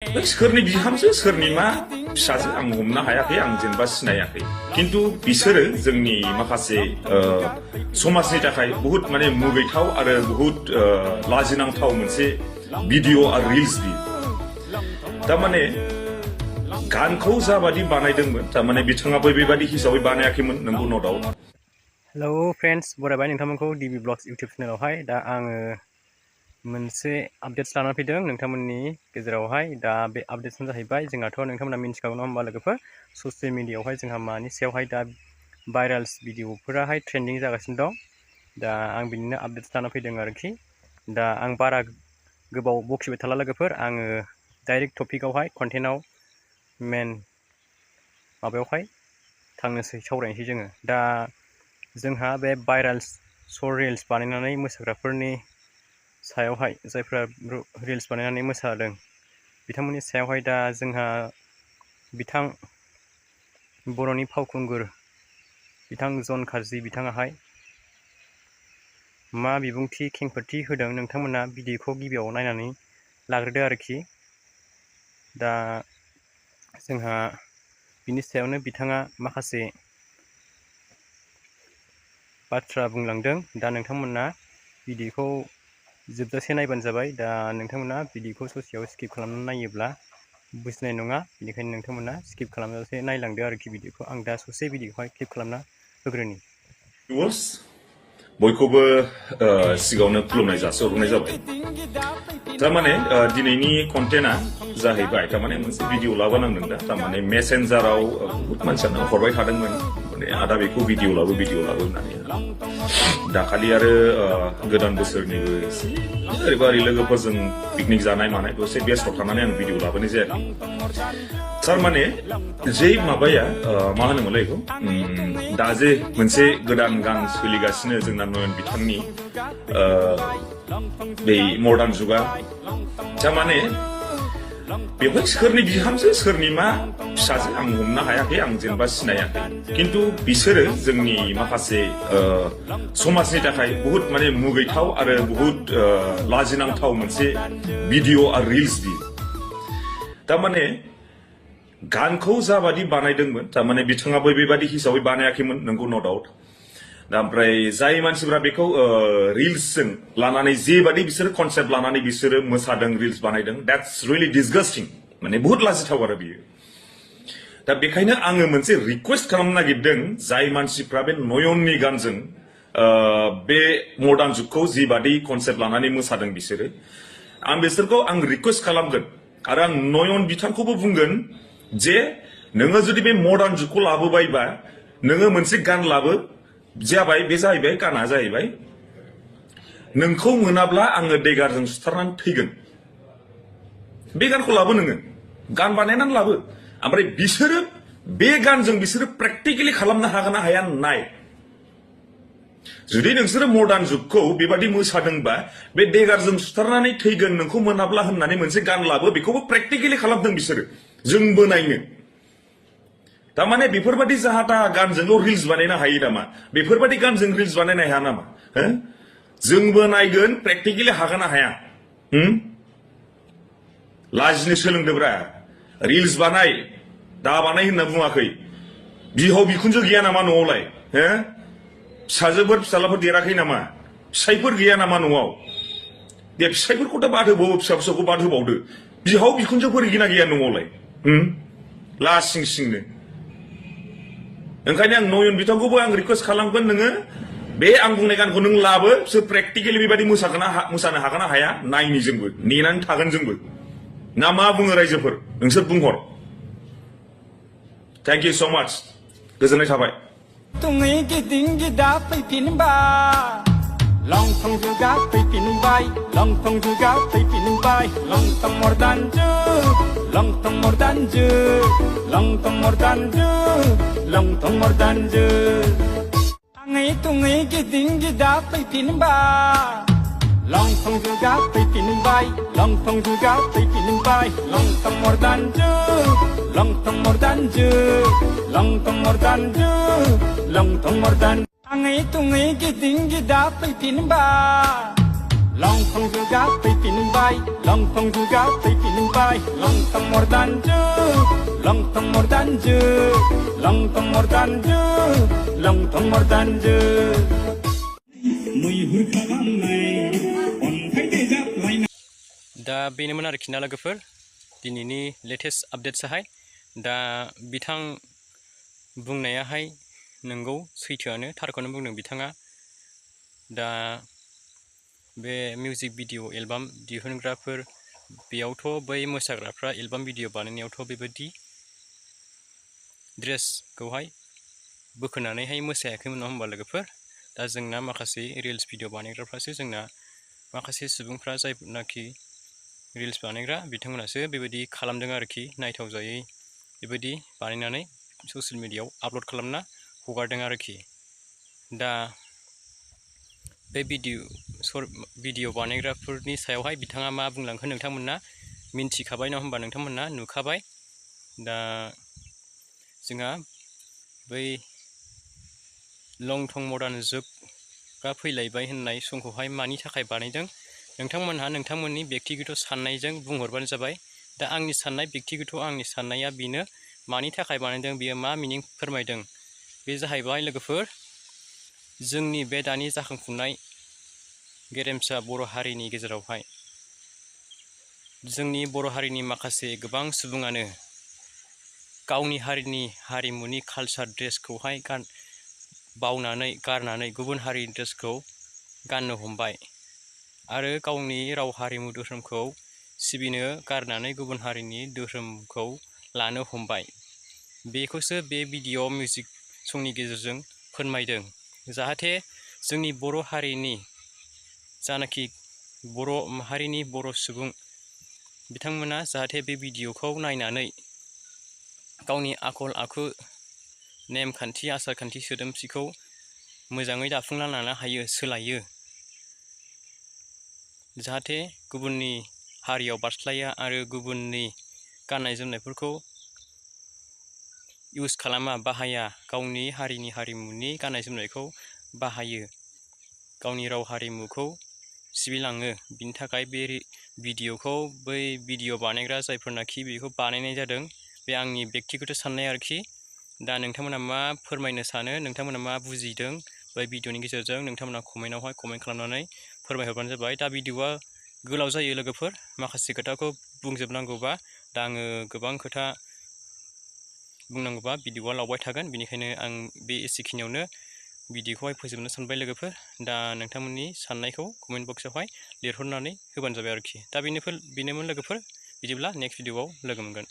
सोरनि बिहामजो सोरनि मा फिसाजो आं हमनो हायाखै आं जेनेबा सिनायाखै खिन्थु बिसोरो जोंनि माखासे समाजनि थाखाय बहुत माने मुगैथाव आरो बहुत लाजिनांथाव मोनसे भिडिअ आरो रिल्स बियो थारमाने गानखौ जाबादि बानायदोंमोन थारमाने बिथाङाबो बेबादि हिसाबै बानायाखैमोन नंगौ न डाउट। हेलौ फ्रेन्ड्स बरायबाय नोंथांमोनखौ डिबि ब्लग्स इउटिउब चेनेलावहाय दा आङो मोनसे आपडेट्स लानानै फैदों नोंथांमोननि गेजेरावहाय दा बे आपडेट्सआ जाहैबाय जोंहाथ' नोंथांमोना मिन्थिखागौ नङा होमबा लोगोफोर ससियेल मिडियायावहाय जोंहा मानि सायावहाय दा भाइराल्स भिडिअफोराहाय ट्रेन्डिं जागासिनो दं दा आं बिनिनो आपडेट्स लाना फैदों आरोखि दा आं बारा गोबाव बखिबाय थाला लोगोफोर आङो डाइरेक्ट टपिकआवहाय कन्टेन्टआव मेन माबायावहाय थांनोसै सावरायनोसै जोङो दा जोंहा बे भाइराल्स शर्ट रिल्स बानायनानै मोसाग्राफोरनि सायावहाय जायफ्रा रिल्स बानायनानै मोसादों बिथांमोननि सायावहाय दा जोंहा बिथां बर'नि फावखुंगुर बिथां जन कार्जि बिथाङाहाय मा बिबुंथि खेंफोरथि होदों नोंथांमोना भिडिअखौ गिबियाव नायनानै लाग्रोदो आरोखि दा जोंहा बिनि सायावनो बिथाङा माखासे बाथ्रा बुंलांदों दा नोंथांमोना भिडिअखौ जोबजासे नायबानो जाबाय दा नोंथांमोना भिडिअखौ ससेयाव स्किप खालामनानै नायोब्ला बुजिनाय नङा बेनिखायनो नोंथांमोना स्किप खालामजासे नायलांदो आरोखि भिडिअखौ आं दा ससे भिडिअखौहाय क्लिप खालामना होग्रोनि। बयखौबो सिगाङावनो खुलुमनाय जासिहरनाय जाबाय थारमाने दिनैनि कन्टेन्टआ जाहैबाय थारमाने मोनसे भिडिअ लाबोनांदों दा थारमाने मेसेन्जाराव बहुत मानसियानो हरबाय थादोंमोन माने आदा बेखौ भिडिअ लाबो होननानै दाखालि आरो गोदान बोसोरनिबो ओरैबा ओरै लोगोफोरजों पिकनिक जानाय मानाय दसे बेस्थ' थानानै आं भिडिअ लाबोनाय जायाखै थारमाने जे माबाया मा होनोमोनलाय बेखौ दा जे मोनसे गोदान गान सोलिगासिनो जोंना नयन बिथांनि बे मडार्न जुगा थारमाने बेवहाय सोरनि बिहामजो सोरनि मा फिसाजो आं हमनो हायाखै आं जेनेबा सिनायाखै खिन्थु बिसोरो जोंनि माखासे समाजनि थाखाय बहुत माने मुगैथाव आरो बहुत लाजिनांथाव मोनसे भिडिअ आरो रिल्स बियो थारमाने गानखौ जाबादि बानायदोंमोन थारमाने बिथाङाबो बेबादि हिसाबै बानायाखैमोन नंगौ न डाउट दा ओमफ्राय जाय मानसिफ्रा बेखौ रिल्सजों लानानै जेबादि बिसोरो कनसेप्ट लानानै बिसोरो मोसादों रिल्स बानायदों द्याट्स रियेलि डिसगास्टिं माने बहुत लाजिथाव आरो बियो दा बेखायनो आङो मोनसे रिक्वेस्ट खालामनो नागिरदों जाय मानसिफ्रा बे नयननि गानजों बे मडार्न जुगखौ जिबादि कनसेप्ट लानानै मोसादों बिसोरो आं बिसोरखौ आं रिक्वेस्ट खालामगोन आरो आं नयन बिथांखौबो बुंगोन जे नोङो जुदि बे मडार्न जुगखौ लाबोबायबा नोङो मोनसे गान लाबो जाबाय बे जाहैबाय गाना जाहैबाय नोंखौ मोनाब्ला आङो देगारजों सुथारनानै थैगोन बे गानखौ लाबो नोङो गान बानायनानै लाबो ओमफ्राय बिसोरो बे गानजों बिसोरो प्रेक्टिकेलि खालामनो हागोन ना हाया नाय जुदि नोंसोरो मडार्न जुगखौ बेबादि मोसादोंबा बे देगारजों सुथारनानै थैगोन नोंखौ मोनाब्ला होननानै मोनसे गान लाबो बेखौबो प्रेक्टिकेलि खालामदों बिसोरो जोंबो नायनो थारमाने बेफोरबादि जाहा ताहा गानजोंल' रिल्स बानायनो हायो नामा बेफोरबादि गानजों रिल्स बानायनो हाया नामा जोंबो नायगोन प्रेक्टिकेलि हागोन ना हाया लाजिनो सोलोंदोब्रा रिल्स बानाय दा बानाय होनना बुङाखै बिहाव बिखुनजो गैया नामा न'आवलाय फिसाजोफोर फिसालाफोर देराखै नामा फिसाइफोर गैया नामा न'आव दे फिसाइफोरखौ दा बाद होबावो फिसा फिसौखौ बाद होबावदो बिहाव बिखुनजोफोर गैया गैया न'आवलाय लासिं सिंनो ओंखायनो आं नयन बिथांखौबो आं रिक्वेस्ट खालामगोन नोङो बे आं बुंनाय गानखौ नों लाबो बिसोर प्रेक्टिकेलि बेबायदि मोसानो हागोन ना हाया नायनि जोंबो नेनानै थागोन जोंबो ना मा बुङो रायजोफोर नोंसोर बुंहर थेंक इउ स' माच गोजोननाय थाबाय तुङै गिदिं गिदा फैफिनबाय लंथं जुगा फैफिनबाय लंथं जुगा फैफिनबाय लंथं मर्दान जुग लंथं मर्दान जुग लंथं मर्दान जुग लंथं मर्दान जुग आङै तुङै गिदिं गिदा फैफिनबाय लंथं जुगा फैफिनबाय लंथं जुगा फैफिनबाय लंथं मर्दान जुग लंथं मर्दान जुग लंथं मर्दान जुग लंथं मर्दान आङै तुङै गिदिं गिदा फैफिनबाय Longtong juga fipinbai, Longtong juga fipinbai, Longtong mordanju, Longtong mordanju, Longtong mordanju, Longtong mordanju. मैहुर खालामनाय अन्थाइ देजाबलायनाय दा बेनोमोन आरोखि ना लोगोफोर दिनैनि लेटेस्ट आपडेट्साहाय दा बिथां बुंनायाहाय नंगौ सैथोआनो थारखौनो बुंदों बिथाङा दा बे मिउजिक भिडिअ एलबाम दिहुनग्राफोर बेयावथ' बै मोसाग्राफ्रा एलबाम भिडिअ बानायनायावथ' बेबायदि ड्रेसखौहाय बोखोनानैहाय मोसायाखैमोन नङा होमबा लोगोफोर दा जोंना माखासे रिल्स भिडिअ बानायग्राफ्रासो जोंना माखासे सुबुंफ्रा जायनाखि रिल्स बानायग्रा बिथांमोनासो बेबायदि खालामदों आरोखि नायथाव जायै बेबायदि बानायनानै ससियेल मिडियायाव आपल'ड खालामना हगारदों आरोखि दा बे भिडिअ बानायग्राफोरनि सायावहाय बिथाङा मा बुंलांखो नोंथांमोना मिन्थिखाबाय नङा होमबा नोंथांमोना नुखाबाय दा जोंहा बै लंथं मडार्न जुगा फैलायबाय होननाय समखौहाय मानि थाखाय बानायदों नोंथांमोनहा नोंथांमोननि बेक्तिगत साननायजों बुंहरबानो जाबाय दा आंनि साननाय बेक्तिगत आंनि साननाया बेनो मानि थाखाय बानायदों बियो मा मिनिं फोरमायदों बे जाहैबाय लोगोफोर जोंनि बे दानि जाखांफुनाय गेरेमसा बर' हारिनि गेजेरावहाय जोंनि बर' हारिनि माखासे गोबां सुबुङानो गावनि हारिनि हारिमुनि कालचार ड्रेसखौहाय बावनानै गारनानै गुबुन हारिनि ड्रेसखौ गाननो हमबाय आरो गावनि राव हारिमु धोरोमखौ सिबिनो गारनानै गुबुन हारिनि धोरोमखौ लानो हमबाय बेखौसो बे भिडिअ मिउजिक संनि गेजेरजों फोरमायदों जाहाथे जोंनि बर' हारिनि जानाखि बर' माहारिनि बर' सुबुं बिथांमोना जाहाथे बे भिडिअखौ नायनानै गावनि आखल आखु नेमखान्थि आसारखान्थि सोदोमस्रिखौ मोजाङै दाफुंना लानो हायो सोलायो जाहाथे गुबुननि हारियाव बारस्लाया आरो गुबुननि गाननाय जोमनायफोरखौ इउस खालामा बाहाया गावनि हारिनि हारिमुनि गाननाय जोमनायखौ बाहायो गावनि राव हारिमुखौ सिबिलाङो बिनि थाखाय बे भिडिअखौ बै भिडिअ बानायग्रा जायफोरनाखि बेखौ बानायनाय जादों बे आंनि बेक्तिगत साननाय आरोखि दा नोंथांमोना मा फोरमायनो सानो नोंथांमोना मा बुजिदों बै भिडिअनि गेजेरजों नोंथांमोना कमेन्टआवहाय कमेन्ट खालामनानै फोरमायहरबानो जाबाय दा भिडिअआ गोलाव जायो लोगोफोर माखासे खोथाखौ बुंजोबनांगौबा दा आङो गोबां खोथा बुंनांगौबा भिडिअआ लावबाय थागोन बेनिखायनो आं बे एसेखिनियावनो भिडिअखौहाय फोजोबनो सानबाय लोगोफोर दा नोंथांमोननि साननायखौ कमेन्ट बक्सआवहाय लिरहरनानै होबानो जाबाय आरोखि दा बेनोमोन लोगोफोर बिदिब्ला नेक्स्ट भिडिअआव लोगो मोनगोन